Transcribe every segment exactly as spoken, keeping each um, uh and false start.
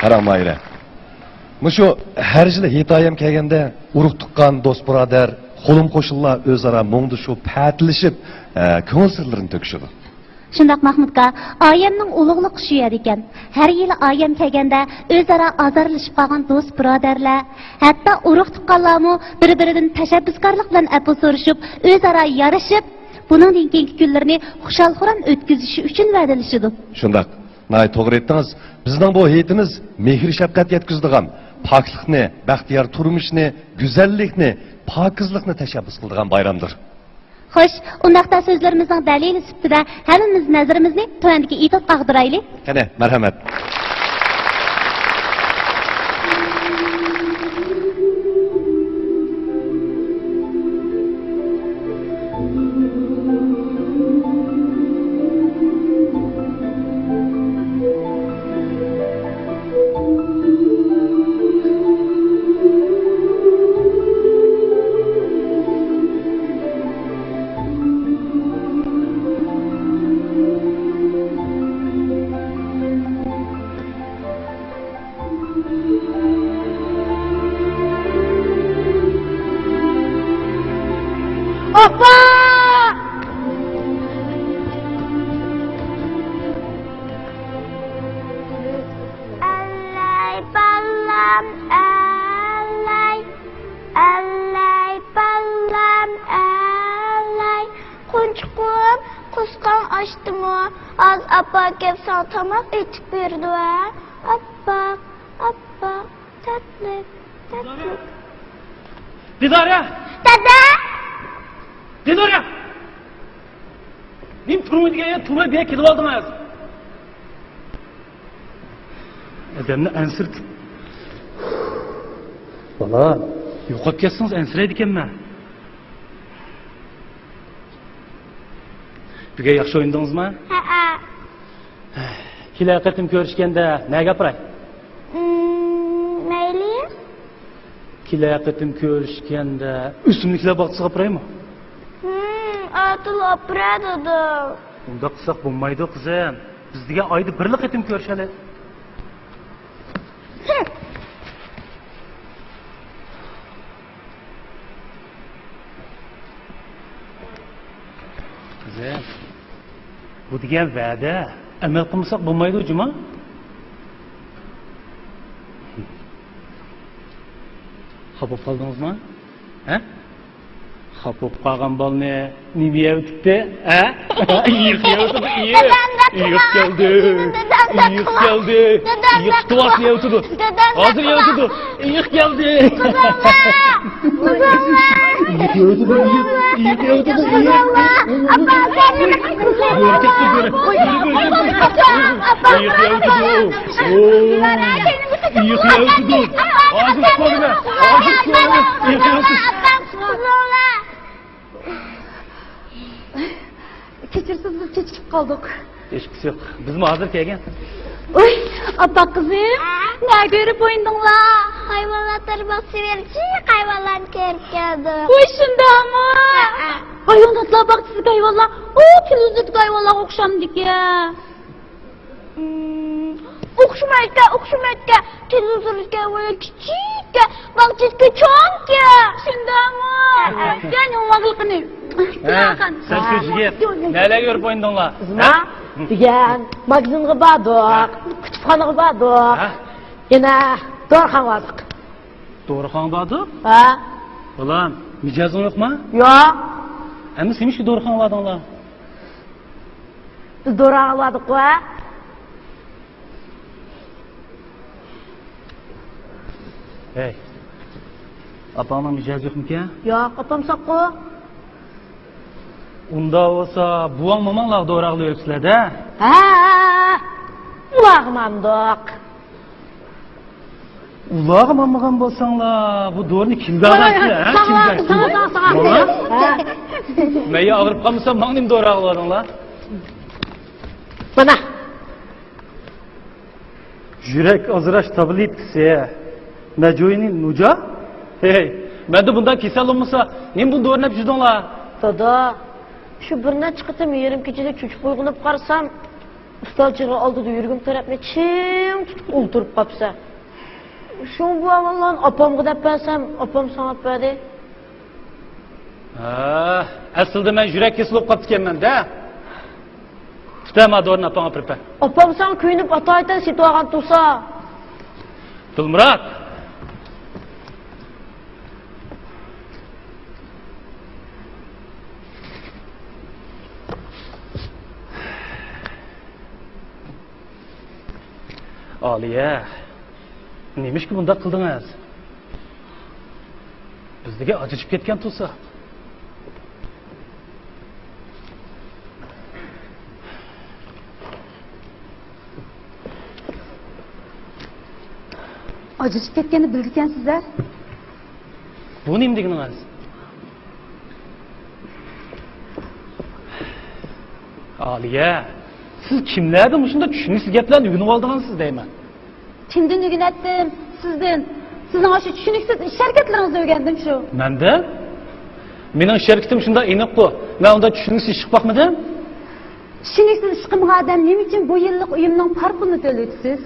قاراڭ ماھىرە. مۇشۇ ھەر يىلى ھېيت ئايەم كەلگەندە ئۇرۇق-تۇغقان، دوست-بۇرادەر، قولۇم-قوشنىلار ئۆزئارا مۇڭدىشىپ، پەتىلىشىپ، ئە، كۆڭۈل سىرلىرىنى تۆكۈشىدۇ. شۇنداق، ماھمۇتكا، ئايەمنىڭ ئۇلۇغلۇقى شۇ يەردىكەن. ھەر يىلى ئايەم كەلگەندە ئۆزئارا ئازارلىشىپ قالغان دوست-بۇرادەرلەر، ھەتتا ئۇرۇق-تۇغقانلارمۇ بىر-بىرىدىن تەشەببۇسكارلىق بىلەن ئەپۇ سورىشىپ، ئۆزئارا يارىشىپ، بۇنىڭدىن كېيىنكى كۈنلىرىنى خۇشال-خۇرام ئۆتكۈزۈشى ئۈچۈن ۋەدىلىشىدۇ. شۇنداق. ناھايىتى توغرا ئېيتتىڭىز. بىزنىڭ بۇ ھېيتىمىز مېھىر-شەپقەت يەتكۈزىدىغان، پاكلىقنى، بەختىيار تۇرمۇشنى، گۈزەللىكنى، پاكىزلىقنى تەشەببۇس قىلىدىغان بايرامدۇر. خوش، ئۇنداقتا سۆزلىرىمىزنىڭ دەلىلى سۈپىتىدە ھەممىمىز نەزىرىمىزنى تۆۋەندىكى ئېتوتقا ئاغدۇرايلى. قېنى، مەرھەمەت. ئاپا! ئەللەي بالام، ئەللەي، ئەللەي بالام، ئەللەي. قونچىقىم، قۇسقاڭ ئاچتىمۇ؟ ھازىر ئاپا كەپ ساڭا تاماق ئېتىپ بېرىدۇ ھە؟ ئاپپاق، ئاپپاق، تاتلىق، تاتلىق. دىلارە! دادا! دىلارە! نېمە تۇرماي دېگەن يەردە تۇرماي بۇ يەرگە كېلىۋالدىڭىز؟ ئادەمنى ئەنسىرىتىپ. بالا، يوقاپ كەتسىڭىز ئەنسىرەيدىكەنمەن. بۈگۈن ياخشى ئوينىدىڭىزمۇ؟ ھەئە. كېلەر قېتىم كۆرۈشكەندە نەگە ئاپىراي؟ مم، مەيلى. كېلەر قېتىم كۆرۈشكەندە ئۆسۈملۈكلەر باغچىسىغا ئاپىرايمۇ؟ مم، ئاتىلا ئاپىرە دادا. ئۇنداق قىلساق بولمايدۇ قىزىم. بىز دېگەن ئايدا بىرلا قېتىم كۆرۈشەلى. قىزىم، بۇ دېگەن ۋەدە، ئەمەل قىلمىساق بولمايدۇ جۇما. خاپا بولۇپ قالدىڭىزمۇ؟ ھە؟ خاپا بولۇپ قالغان بالىنى نېمە يەۋېتىپتۇ؟ ھە؟ ئېيىق يەۋېتىپتۇ، ئېيىق. ئېيىق كەلدى. ئېيىق كەلدى. ئېيىق تۇتۇۋاتسا يەۋېتىدۇ. ھازىر يەۋېتىدۇ. ئېيىق كەلدى. ئېيىق يەۋېتىدۇ، ئېيىق. ئېيىق يەۋېتىدۇ، ئېيىق. بۆرە كەتتى، بۆرە. بۆرە، بۆرە، بۆرە. ئېيىق يەۋېتىدۇ. ئېيىق يەۋېتىدۇ. ھازىر كۆرىمەن. ھازىر كۆرىمەن. ئېيىق يەۋېتىدۇ. كەچۈرسىز، بىز كېچىكىپ قالدۇق. ھېچقىسى يوق. بىزمۇ ھازىر كەلگەن. ۋوي، ئاپا قىزىم، نەگە يۈرۈپ ئوينىدىڭلار؟ ھايۋانلار باغچىسىغا بېرىپ جىق ھايۋانلارنى كۆرۈپ كەلدۇق. ۋوي، شۇنداقمۇ؟ ھەئە. ھايۋاناتلار باغچىسىدىكى ھايۋانلار، ئۇ تېلېۋىزوردىكى ھايۋانلارغا ئوخشامدىكەن؟ ئوخشىمايدىكەن، ئوخشىمايدىكەن. تېلېۋىزوردىكى ھايۋانلار كىچىككەن، باغچىسىدىكى چوڭكەن. شۇنداقمۇ؟ ھە. سەن يوماقلىقىنى. ھە، سەن شۇ يىگىت، نەلەرگە يۈرۈپ ئوينىدىڭلار؟ بىزمۇ دېگەن ماگىزىنغا باردۇق، كۇتۇپخانىغا باردۇق. ھە. يەنە دورىخانىغا باردۇق. دورىخانىغا باردۇق؟ ھە. بالام، مىجەزىڭ يوقما؟ يوق. ئەمدى سېنى شۇ دورىخانىغا باردىڭلار. بىز دورىخانىغا باردۇققۇ، ھە؟ ھەي، ئاپاڭنىڭ مىجەزى يوقمىكەن؟ يوق، ئاپام ساققۇ. ئۇنداق بولسا، بوۋاڭ، موماڭلارغا دورىخانىغا بېرىپسىلەر-دە؟ ھە، ئۇلارغا ماندۇق. ئۇلارغا مانمىغان بولساڭلار، بۇ دورىنى كىمگە ئالىسىلەر، ھە؟ كىمگە؟ ماڭا؟ مەن يا ئاغرىپ قالمىسام، ماڭا نېمە دورا ئالىۋالدىڭلار؟ مانا. يۈرەك ئازراش تابلېتكىسى. ناجوينى نۇجا؟ ھەي، مەندە بۇنداق كېسەل بولمىسا، نېمە بۇ دورىنى ئەپ يۈردۈڭلار؟ دادا، شۇ بىر نەچچە قېتىم يېرىم كېچىدە چۆچۈپ ئويغىنىپ قارىسام، ئۇستاز جىغا ئالدىدا يۈرىكىم تەرەپنى چىڭ تۇتۇپ ئولتۇرۇپ قاپسەن. شۇڭا بۇ ئەھۋاللارنى ئاپامغا دەپ بەرسەم، ئاپام ساڭا ئەپ بەردى. ھە، ئەسلىدە مەن يۈرەك كېسىلى بولۇپ قاپتىكەنمەن-دە. تۇتە، ما دورىنى ئاپاڭ ئاپىرىپ بەر. ئاپام ساڭا كۆيۈنۈپ ئاتايتەن سېتىۋالغان تۇرسا. دىلمۇرات! ئالىيە، نېمىشقا بۇنداق قىلدىڭىز؟ بىزگە ئاجرىشىپ كەتكەن تۇرسا. ئاجرىشىپ كەتكەننى بىلىدىكەنسىز-ھە؟ بۇ نېمە دېگىنىڭىز؟ ئالىيە، سىز كىملەردىن مۇشۇنداق چۈشىنىكسىز گەپلەرنى ئۆگىنىۋالدىڭىز دەيمەن؟ كىمدىن ئۆگىنەتتىم؟ سىزدىن. سىزنىڭ ئاشۇ چۈشىنىكسىز ئىش ھەرىكەتلىرىڭىزدىن ئۆگەندىم شۇ. مەندىن؟ مېنىڭ ئىش ھەرىكىتىم شۇنداق ئېنىققۇ. مەن ئۇنداق چۈشىنىكسىز ئىش قىلىپ باقمىدىم. چۈشىنىكسىز ئىش قىلمىغان ئادەم نېمە ئۈچۈن بۇ يىللىق ئۆيۈمنىڭ پار پۇلىنى تۆلىۋېتىسىز؟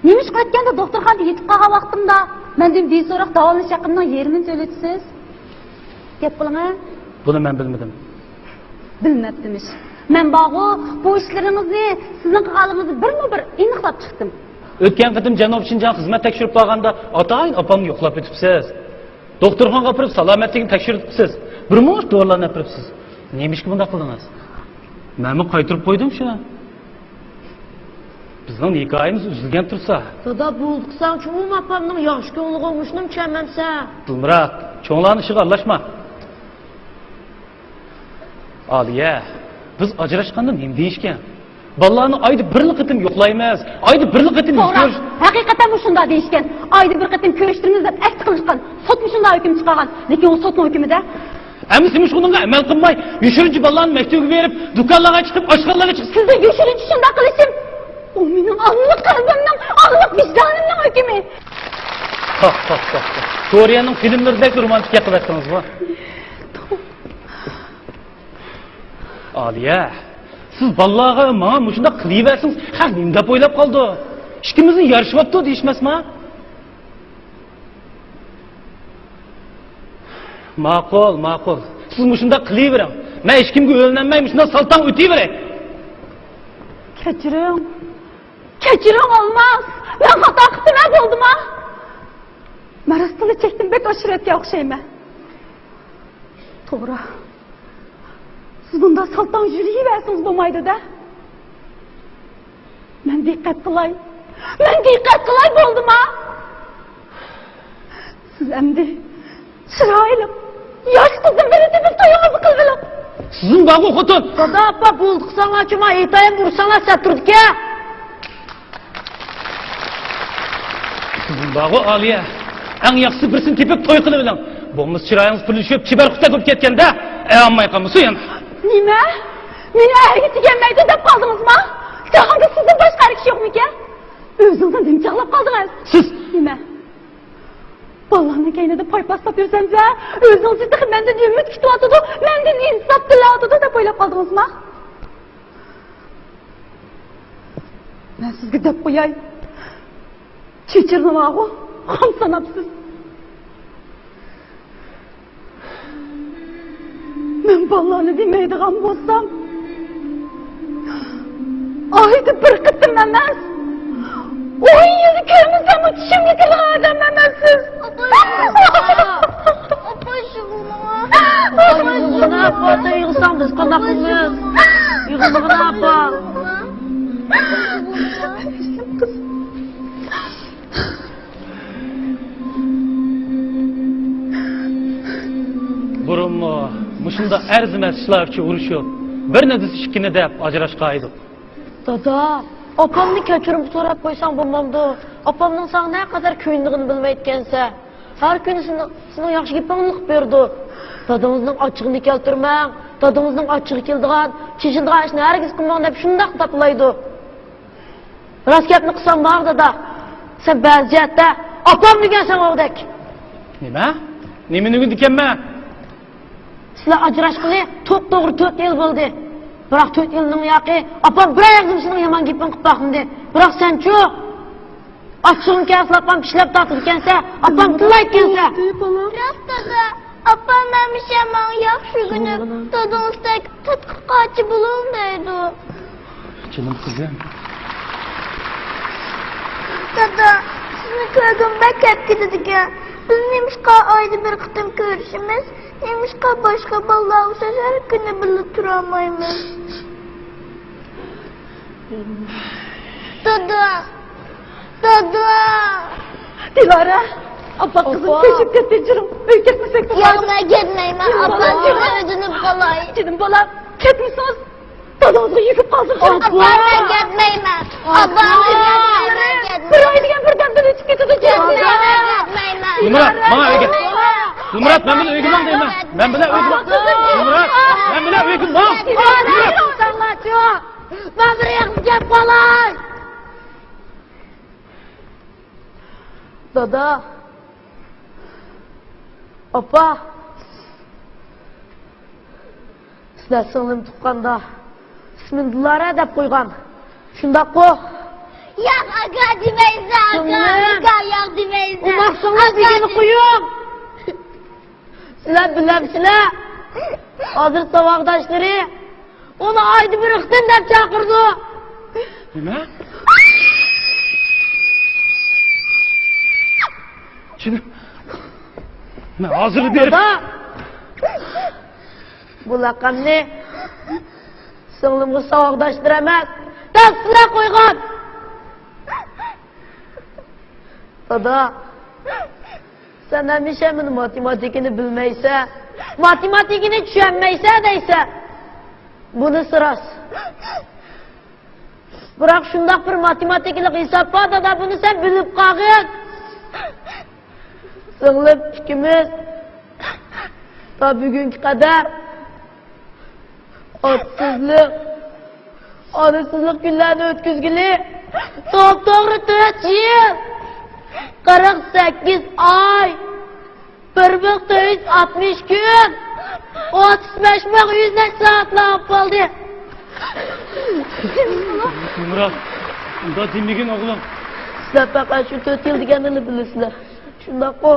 نېمىشقا ئۆتكەندە دوختۇرخانىدا يېتىپ قالغان ۋاقتىمدا مەندىن بىسوراق داۋالىنىش ھەققىمنىڭ يېرىمىنى تۆلىۋېتىسىز؟ گەپ قىلىڭە. بۇنى مەن بىلمىدىم. بىلمەپتىمىش. مەن بارغۇ، بۇ ئىشلىرىڭىزنى سىزنىڭ قىلغانلىقىڭىزنى بىرمۇ بىر ئېنىقلاپ چىقتىم. ئۆتكەن قېتىم جەنۇبىي شىنجاڭ خىزمەت تەكشۈرۈپ بارغاندا ئاتايىن ئاپامنى يوقلاپ ئۆتۈپسىز. دوختۇرخانىغا ئاپىرىپ سالامەتلىكىنى تەكشۈرتۈپسىز. بىر مۇنچە دورىلارنى ئاپىرىپسىز. نېمىشقا بۇنداق قىلدىڭىز؟ مەنمۇ قايتۇرۇپ قويدۇم شۇ. بىزنىڭ ھېكايىمىز ئۈزۈلگەن تۇرسا. دادا، بولدى قىلساڭچۇ، ئۇمۇ ئاپامنىڭ ياخشى كۆڭلىگە مۇشۇنىمۇ چۈشەنمەمسەن؟ دىلمۇرات، چوڭلارنىڭ ئىشىغا ئارىلاشما. ئالىيە، بىز ئاجراشقاندا نېمە دېيىشكەن؟ بالىلارنى ئايدا بىرلا قېتىم يوقلايمىز، ئايدا بىرلا قېتىم توغرا، يۈز كۆرۈش- ھەقىقەتەن مۇشۇنداق دېيىشكەن. ئايدا بىر قېتىم كۆرۈشتۈرىمىز دەپ ئەھدە قىلىشقان. سوتمۇ شۇنداق ھۆكۈم چىقارغان. لېكىن ئۇ سوتنىڭ ھۆكمىدە. ئەمىسە مۇشۇنىڭغا ئەمەل قىلماي، يوشۇرۇنچە بالىلارنى مەكتەپكە بېرىپ، دۇكانلارغا چىقىپ، ئاشخانىلارغا چىقىپ. سىزنىڭ يوشۇرۇنچە شۇنداق قىلىشىم، ئۇ مېنىڭ ئاغلىق قەلبىمنىڭ، ئاغلىق ۋىجدانىمنىڭ ھۆكمى. ھا، ھا، ھا، ھا. كورېيەنىڭ فىلىملىرىدەك رومانتىك گەپ قىلىۋەتتىڭىزغۇ. ئالىيە، سىز بالىلارغا ماڭا مۇشۇنداق قىلىۋەرسىڭىز، خەق نېمە دەپ ئويلاپ قالىدۇ؟ ئىككىمىزنى يارىشىۋاپتۇ دېيىشمەسما؟ ماقۇل، ماقۇل. سىز مۇشۇنداق قىلىۋېرىڭ. مەن ھېچكىمگە ھۆللەنمەي مۇشۇنداق سالتاڭ ئۆتۈۋېرەي. كەچۈرۈڭ. كەچۈرۈڭ، ئالماس. مەن خاتا قىپتىمەن، بولدىما؟ مەن راستلا چەكتىن بەك ئاشۇرۇۋەتكەن ئوخشايمەن. توغرا. سىز بۇنداق سالتاڭ يۈرۈۋەرسىڭىز بولمايدۇ-دە. مەن دىققەت قىلاي. مەن دىققەت قىلاي، بولدىما؟ سىز ئەمدى چىرايلىق، ياش قىزنى بىرنى تېپىپ تويىڭىزنى قىلىۋېلىڭ. سىزمۇ بارغۇ خوتۇن. دادا، ئاپا، بولدى قىلساڭلارچۇ، مانا ئېيتايىن، ئۇرساڭلار سەت تۇرىدىكەن. سىزمۇ بارغۇ ئالىيە. ئەڭ ياخشىسى بىرسىنى تېپىپ توي قىلىۋېلىڭ. بولمىسا چىرايىڭىز پۈرلىشىپ، چىبەر قۇتاق بولۇپ كەتكەندە، ئەۋەتمەي قالمىسۇن يەنە. نېمە؟ مېنى ئەرگە تېگەلمەيدۇ دەپ قالدىڭىزما؟ جاھاندا سىزدىن باشقا ئەر كىشى يوقمىكەن؟ ئۆزىڭىزنى نېمە چاغلاپ قالدىڭىز؟ سىز. نېمە؟ بالىلارنىڭ كەينىدە پايپاسلاپ يۈرسەمسە، ئۆزىڭىزنى تېخى مەندىن ئۈمىد كۈتۈۋاتىدۇ، مەندىن ئىنتىزار تىلەۋاتىدۇ دەپ ئويلاپ قالدىڭىزما؟ مەن سىزگە دەپ قوياي، چېچىرنى بارغۇ، خام ساناپسىز. مەن بالىلارنى دېمەيدىغان بولسام، ئايدا بىر قېتىم ئەمەس، ئون يىلدا كۆرمىسەممۇ چۈشۈمگە كىرىدىغان ئادەم ئەمەسسىز. ئاپا، يىغلىمىغىنا. ئاپا، يىغلىمىغىنا. ئاپا، يىغلىمىغىنا، ئاپا، سەن يىغلىساڭ بىز قانداق قىلىمىز؟ يىغلىمىغىنا، ئاپا. بۇرۇنمۇ مۇشۇنداق ئەرزىمەس ئىشلار ئۈچۈن ئۇرۇشۇپ، بىرنى دېسە ئىككىنى دەپ ئاجراشقان ئىدۇق. دادا، ئاپامنى كەچۈرۈم سوراپ قويساڭ بولمامدۇ؟ ئاپامنىڭ ساڭا نەقەدەر كۆيۈنىدىغىنىنى بىلمەيدىكەنسەن. ھەر كۈنى سېنىڭ، سېنىڭ ياخشى گېپىڭنى قىلىپ بېرىدۇ. دادىڭىزنىڭ ئاچچىقىنى كەلتۈرمەڭ، دادىڭىزنىڭ ئاچچىقى كېلىدىغان، چېچىلىدىغان ئىشنى ھەرگىز قىلماڭ دەپ شۇنداق داپىلايدۇ. راست گەپنى قىلسام بار دادا، سەن بەزى جەھەتتە ئاپامنى ئۆگەنسەڭ ئوغدەك. نېمە؟ نېمىنى ئۆگىنىدىكەنمەن؟ سىلەر ئاجراشقىلى توپتوغرا تۆت يىل بولدى. بىراق تۆت يىلنىڭ ياقى ئاپام بىر ئاياغ زىمشىنىڭ يامان گېپىنى قىلىپ باقمىدى. بىراق سەنچۇ؟ ئاچچىقىڭ كەلسىلا ئاپام پىشلاپ تارتىدىكەنسە، ئاپام تىللايدىكەنسە. راست دادا، ئاپام ھەمىشە ماڭا ياخشى ئۆگىنىپ، دادىڭىزدەك تاتلىق قاچا بولۇڭ دەيدۇ. جېنىم قىزىم. دادا، سىزنى كۆرگۈم بەك كەپ كېتىدىكەن. بىز نېمىشقا ئايدا بىر قېتىم كۆرۈشىمىز؟ نېمىشقا باشقا بالىلار ئوخشاش ھەر كۈنى بىللە تۇرالمايمىز؟ دادا! دادا! دىلارا! ئاپا قىزىم، ئاپا! كۆچۈپ كەتتى، جېنىم. ئۆيگە كەتمىسەك بولمايدۇ. ياق، مەن كەتمەيمەن. ئاپا، سىزنى ئۆزىنى قالاي. جېنىم بالام، كەتمىسىڭىز دادىڭىزغا يۈكۈپ قالسۇن. ئاپا، مەن كەتمەيمەن. ئاپا، مەن كەتمەيمەن. بىر ئاي دېگەن بىردەمدىن ئۆتۈپ كېتىدۇ، جېنىم. ئاپا، مەن كەتمەيمەن. گۈلمۇرات، ماڭا ئۆيگە. گۈلمۇرات، مەن بىلەن ئۆيگە ماڭ دەيمەن. مەن بىلەن ئۆيگە ماڭ. گۈلمۇرات، مەن بىلەن ئۆيگە ماڭ. گۈلمۇرات. مەن بىر ياققا كەپ قالاي. دادا. ئاپا. سىلەر سىڭلىم تۇغقاندا ئىسمىنى دىلارا دەپ قويغان. شۇنداققۇ؟ ياق، ئاكا دېمەيسەن، ئاكا، سىڭلىم. ئاكا، ياق دېمەيسەن. ئۇنداق سىڭلىم دېگىنى قويۇڭ. سىلەر بىلەمسىلەر؟ ھازىر ساۋاقداشلىرى ئۇنى ئايدا بىر قېتىم دەپ چاقىرىدۇ. نېمە؟ جېنىم. مەن ھازىرلا بېرىپ. دادا! بۇ لەقەمنى سىڭلىمغا ساۋاقداشلىرى ئەمەس، دادىسىلا قويغان. دادا، سەن ھەمىشە مېنى ماتېماتىكىنى بىلمەيسەن، ماتېماتىكىنى چۈشەنمەيسەن دەيسەن. بۇنىسى راست. بىراق شۇنداق بىر ماتېماتىكىلىق ھېساب بار، دادا، بۇنى سەن بىلىپ قالغىن. سىڭلىم ئىككىمىز تا بۈگۈنگە قەدەر ئاتىسىزلىق، ئانىسىزلىق كۈنلەرنى ئۆتكۈزگىلى توپتوغرا تۆت يىل، قىرىق سەككىز ئاي، بىر مىڭ تۆت يۈز ئاتمىش كۈن، ئوتتۇز بەش مىڭ يۈز نەچچە سائەتلەر بولۇپ قالدى. گۈلمۇرات، ئۇنداق دېمىگىن ئوغلۇم. سىلەر پەقەت شۇ تۆت يىل دېگەننىلا بىلىسىلەر. شۇنداققۇ؟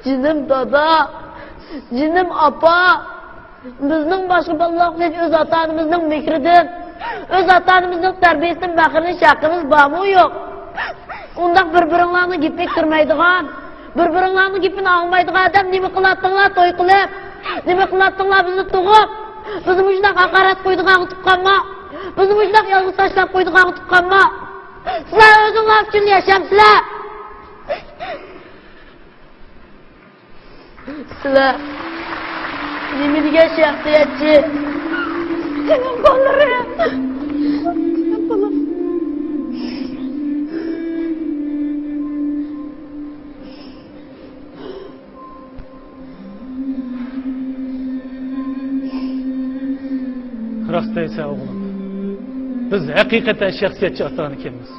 جېنىم دادا، جېنىم ئاپا، بىزنىڭ باشقا بالىلار ئوخشاش ئۆز ئاتا-ئانىمىزنىڭ مېھرىدىن، ئۆز ئاتا-ئانىمىزنىڭ تەربىيەسىدىن پەخىرلىنىش ھەققىمىز بارمۇ يوق؟ ئۇنداق بىر-بىرىڭلارنىڭ گېپىگە كىرمەيدىغان، بىر-بىرىڭلارنىڭ گېپىنى ئاڭلىمايدىغان ئادەم نېمە قىلاتتىڭلار توي قىلىپ؟ نېمە قىلاتتىڭلار بىزنى تۇغۇپ؟ بىزنى مۇشۇنداق ھاقارەت قويىدىغانغا تۇغقانما؟ بىزنى مۇشۇنداق يالغۇز تاشلاپ قويىدىغانغا تۇغقانما؟ سىلەر ئۆزۈڭلار ئۈچۈن ياشامسىلەر؟ سىلەر نېمە دېگەن شەخسىيەتچى؟ جېنىم بالىلىرىم. جېنىم بالام. راست دەيسەن ئوغلۇم. بىز ھەقىقەتەن شەخسىيەتچى ئاتا-ئانا ئىكەنمىز.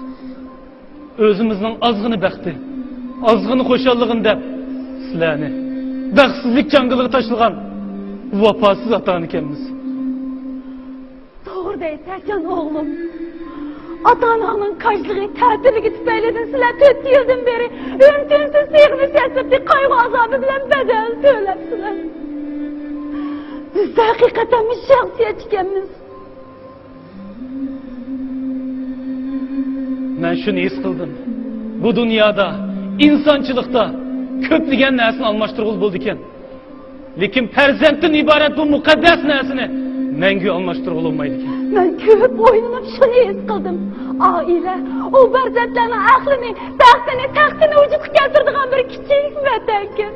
ئۆزىمىزنىڭ ئازغىنە بەختى، ئازغىنە خۇشاللىقىنى دەپ، سىلەرنى بەختسىزلىك جاڭگىلىغا تاشلىغان ۋاپاسىز ئاتا-ئانا ئىكەنمىز. توغرا دەيسەن، جان ئوغلۇم. ئاتا-ئاناڭنىڭ كاجلىقى، تەتۈرلۈكى تۈپەيلىدىن سىلەر تۆت يىلدىن بېرى ئۈن-تىنسىز سېغىنىش ھەسرىتى، قايغۇ-ئازابى بىلەن بەدەل تۆلەپسىلەر. بىزدە ھەقىقەتەن مۇشۇ شەخسىيەتچى ئىكەنمىز. مەن شۇنى ھېس قىلدىم. بۇ دۇنيادا، ئىنسانچىلىقتا كۆپلىگەن نەرسىنى ئالماشتۇرغىلى بولىدىكەن. لېكىن پەرزەنتتىن ئىبارەت بۇ مۇقەددەس نەرسىنى مەڭگۈ ئالماشتۇرغىلى بولمايدىكەن. مەن كۆپ ئويلىنىپ شۇنى ھېس قىلدىم. ئائىلە، ئۇ پەرزەنتلەرنىڭ ئەقلىنى، بەختىنى، تەختىنى ۋۇجۇدقا كەلتۈرىدىغان بىر كىچىك ۋەتەنكەن.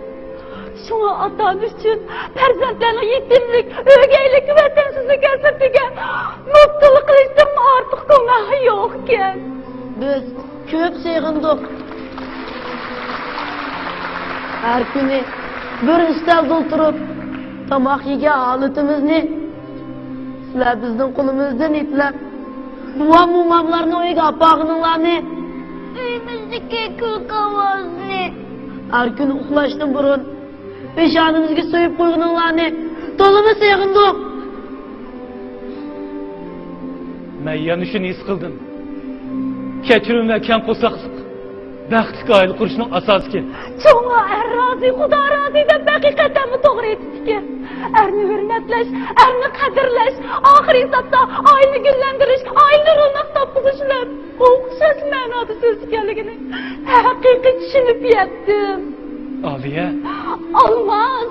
شۇڭا ئاتا-ئانا ئۈچۈن پەرزەنتلەرنىڭ يېتىملىك، ئۆگەيلىك، ۋەتەنسىزلىك ھەسرىتىگە مۇپتىلا قىلىشتىن ئارتۇق گۇناھ يوقكەن. بىز كۆپ سېغىندۇق. ھەر كۈنى بىر ئۈستەلدە ئولتۇرۇپ، تاماق يېگەن ھالىتىمىزنى، سىلەر بىزنىڭ قولىمىزدىن يېتىلەپ، بوۋام-موماملارنىڭ ئۆيىگە ئاپارغىنىڭلارنى، ئۆيىمىزدىكى كۈلكە ئاۋازىنى، ھەر كۈنى ئۇخلاشتىن بۇرۇن پېشانىمىزگە سۆيۈپ قويغىنىڭلارنى تولىمۇ سېغىندۇق. مەن يەنە شۇنى ھېس قىلدىم. كەچۈرۈم ۋە كەڭ قورساقلىق بەختلىك ئائىلە قۇرۇشنىڭ ئاساسىكەن. چوڭ ئەر رازى، خۇدا رازى دەپ ھەقىقەتەنمۇ توغرا ئېيتىپتىكەن. ئەرنى ھۆرمەتلەش، ئەرنى قەدىرلەش، ئاخىر ھېسابتا ئائىلىنى گۈللەندۈرۈش، ئائىلىدە روناق تاپقۇزۇش بىلەن ئوخشاش مەنادا سۆز ئىكەنلىكىنى ھەقىقىي چۈشىنىپ يەتتىم. ئالىيە. ئالماس.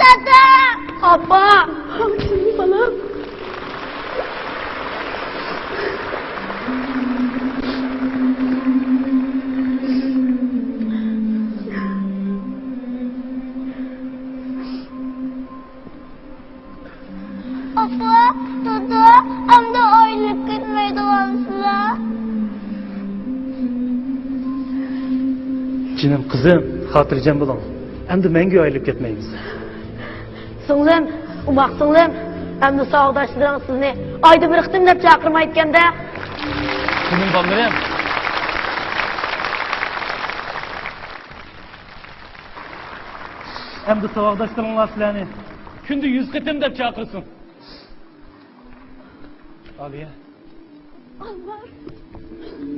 دادا! ئاپا! قانداق بالام؟ ئاپا، دادا، ئەمدى ئايرىلىپ كەتمەيدىغانسىلەر؟ جېنىم قىزىم، خاتىرجەم بولۇڭ. ئەمدى مەڭگۈ ئايرىلىپ كەتمەيمىز. سىڭلىم، ئوماق سىڭلىم، ئەمدى ساۋاقداشلىرىڭ سىزنى ئايدا بىر قېتىم دەپ چاقىرمايدىكەن-دە. جېنىم بالىلىرىم. ئەمدى ساۋاقداشلىرىڭلار سىلەرنى كۈندە يۈز قېتىم دەپ چاقىرسۇن. ئالىيە. ئالماس.